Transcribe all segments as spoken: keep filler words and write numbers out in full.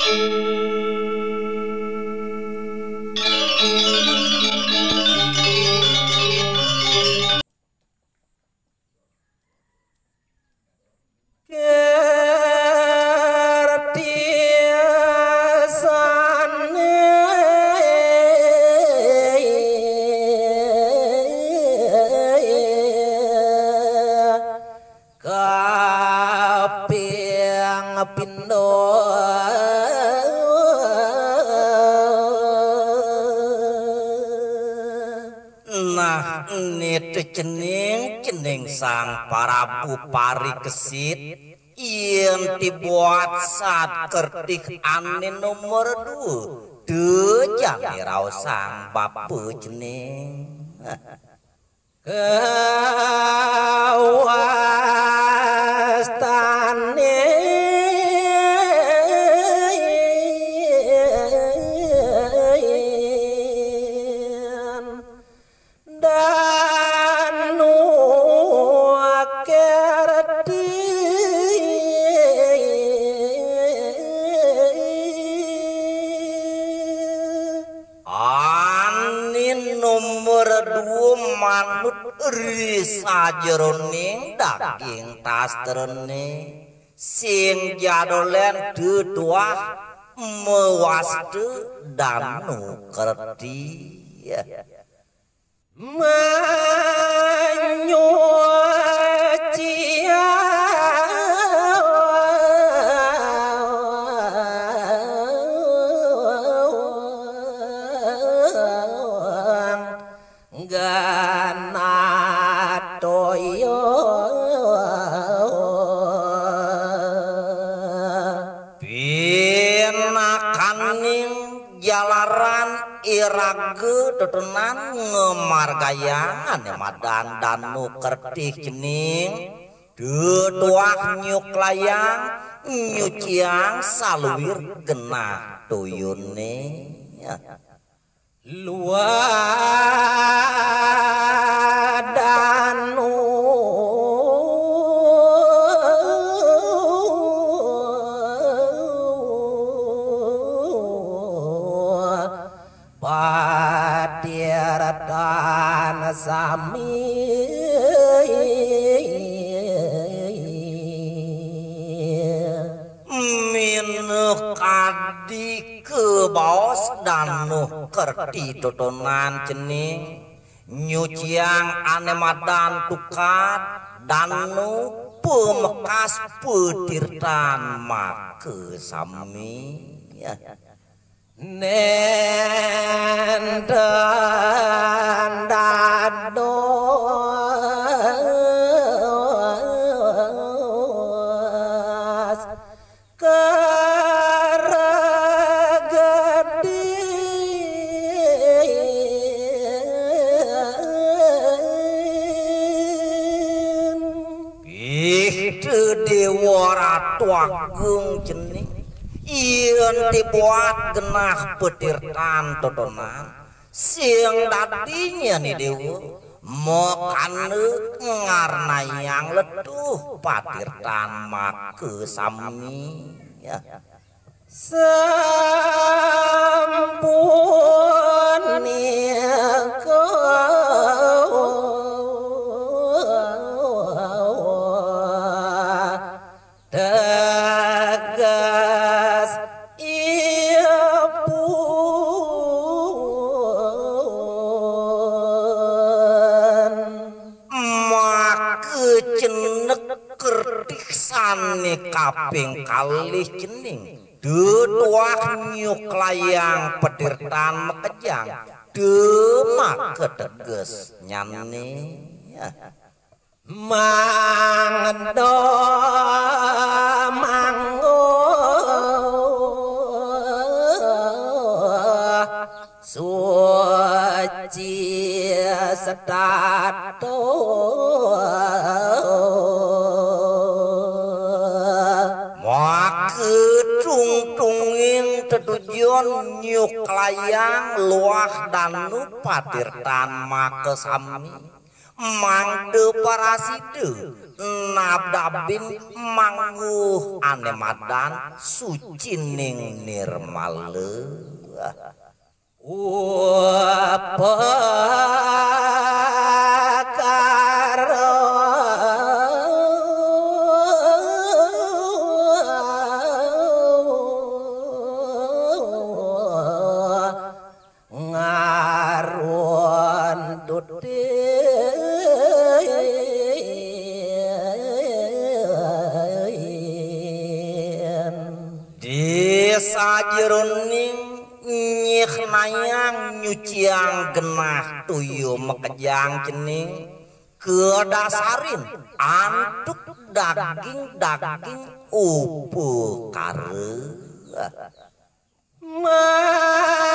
Kaping pindho. Nah, nitu cening, cening Sang Prabu Parikesit, yen dibuat sakertih ane nomor dua, dejane raosang bapa cening. Kawastane Danu Kerti. Anin nomor dua manut ri sajeroning daging tastrane, sing jadolen deduah mawasta Danu Kerti. Manyuciang ganatoya. Pinakaning jalaran iraga tetenan ngamargayang ane madan Danu Kertih cening, deduah nyuklayang, nyuciang saluir genah toyane. Luadanu patirtan sami. Minakadi kabaos Danu Kerti totonan cening, nyuciang ane madan tukad, Danu pamekas patirtan makasami. Nenten dados karegedin. Ih, Dewa Ratu Agung cening, yen dibuat genah patirtan totonan, sing dadinya ni Dewa, makana ngarnayang letuh patirtan makasami. Ya. Sampun nika tegas ipun. Maka cenek kertih sane kaping kalih cening, deduah nyuklayang patirtan makejang, demak teges nyane. Mangda manggo suci setata. Maka tungtunging tetujon nyuklayang luah Danu patirtan makasami. Mangda parasida nabdabin mangguh ane madan sucining nirmala. Di sajeroning nyihnayang nyuciang genah toya makejang cening, kadasarin antuk daging-daging upakara. Maring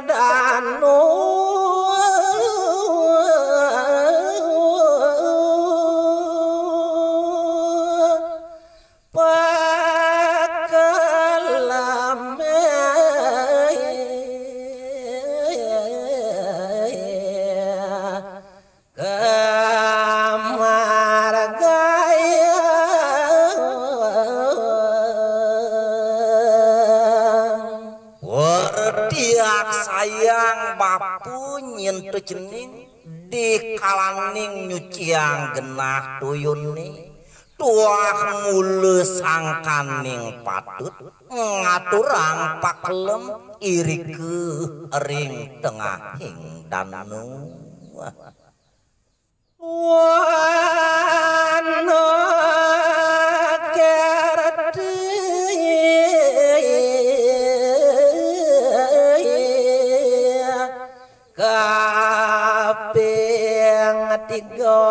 danu pakelem kamargaya. Werdiak sayang bapa nyen to cening, di kalaning nyuciang genah toyane, tuah mula sangkaning patut ngaturang pakelem irika ring tengahing danu. Wana kerti kaping tiga.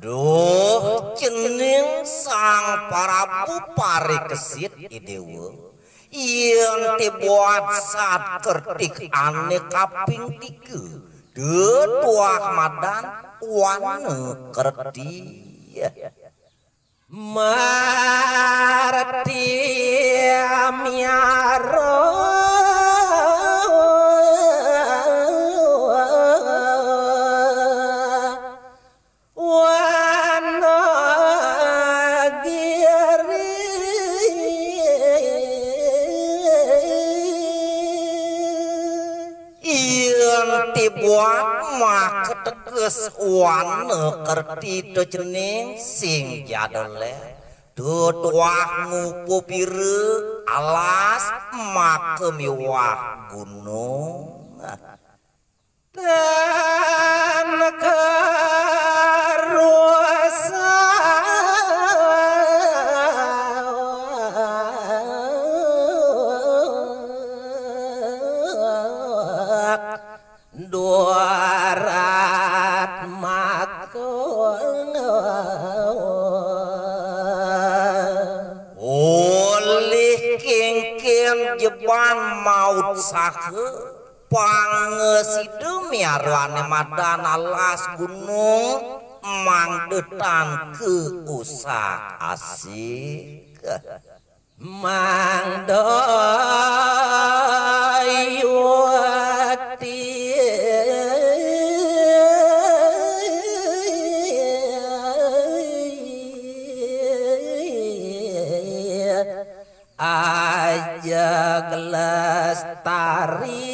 Duh, cening Sang Prabu Parikesit, Idewa, yen tibuat sat kertik ane kaping tiga, de tuah madan wana kerti. Marti miara wana giri. Yen tibuat makateges wana kerti to cening sing jadole, to tuah ngupa pira alas maka miwah gunung. Tan karusak darat maka. Olih kengken jeban maut saha, pang sida miara ane madan alas gunung mangda tan kausak-asik. Mangda yuti ajeg lestari.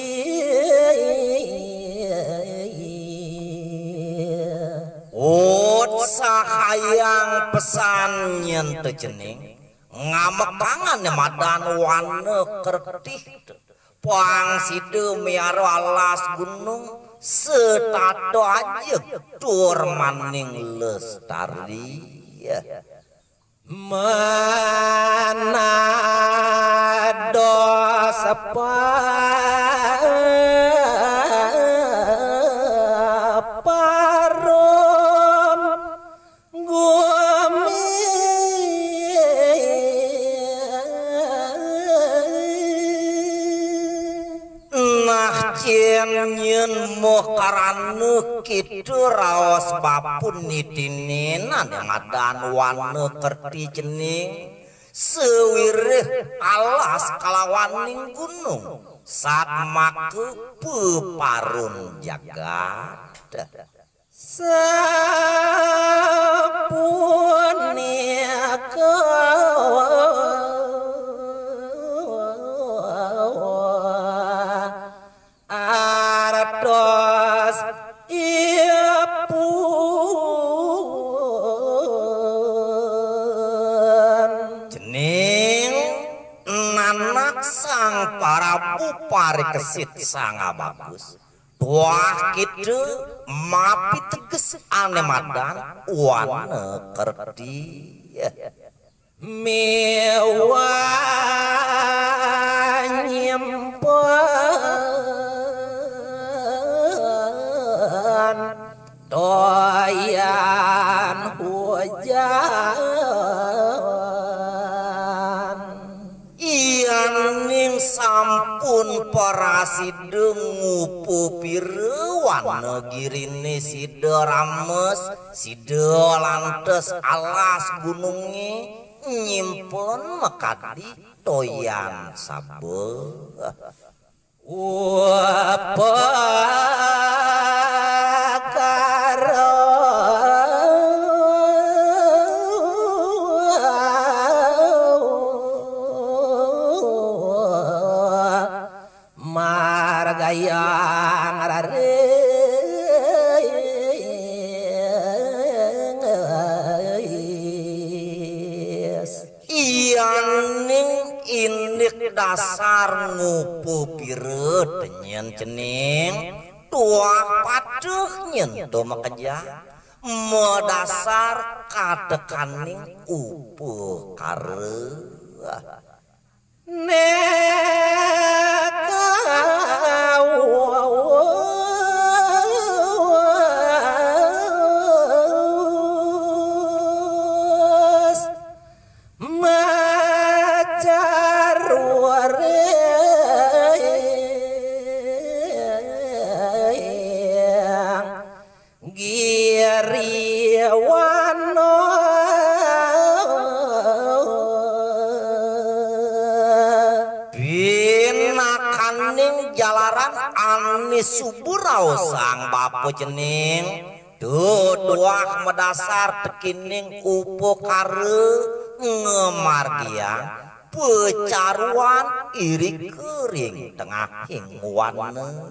Ut sahayang pesan nyen to cening, ngamekang ane madan wana kerti. Pang sida miara alas gunung setata ajeg tur maning lestari. Manado sepa parum gumi. Nah, cen nyen moh karana kita raos bapa nitinin ane madan wana kerti cening, sawiréh alas kalawaning gunung, Satmaka peparun jagat. Sapunika artos ipun. Cening nanak Sang Prabu parikesit Sang Abagus. Tuah kita mapiteges ane madan wana kerti. Miwah nyimpen toyan hujan. Yaning sampun prasida ngupa pira wana girine sida rames, sida lantes alas gununge nyimpen makadi toyan saba. Upakara margayang raris. Yaning indik dasar ngupa pira tenyen cening, tuah patuh nyen to makejang, madasar katekaning upakara. Neka macar waring giriwana. Pinakaning jalaran ane suba raosang bapa cening, tuah madasar tekening upakara ngamargiang pacaruan irika ring tengahing wana.